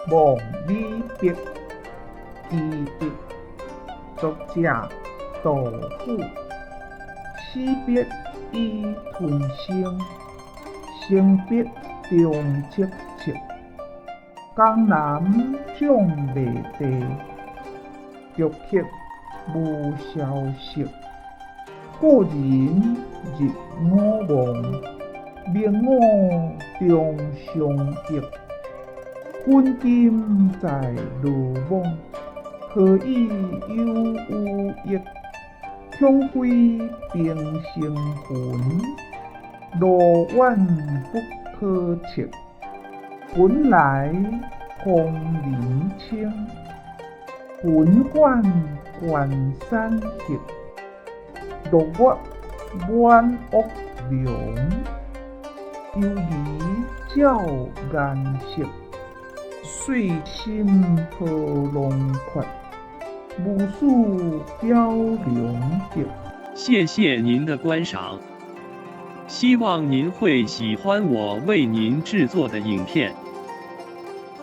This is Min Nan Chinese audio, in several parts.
王美碧，伊译，作者杜甫。死必以吞声，生必中戚戚。江南长袂地，竹刻无消息。故人入我梦，明我终相忆。粉金在罗网，何以有余益？恐非平生魂，路远不可测。本来枫林清，魂返关山客。六月满屋凉，游儿照颜色。岁深波浪阔，无事雕龙刻。谢谢您的观赏，希望您会喜欢我为您制作的影片，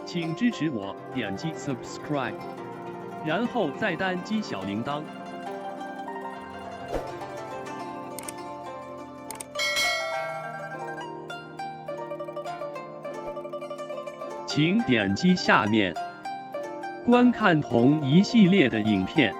请支持我点击 subscribe，然后再单击小铃铛。请点击下面观看同一系列的影片。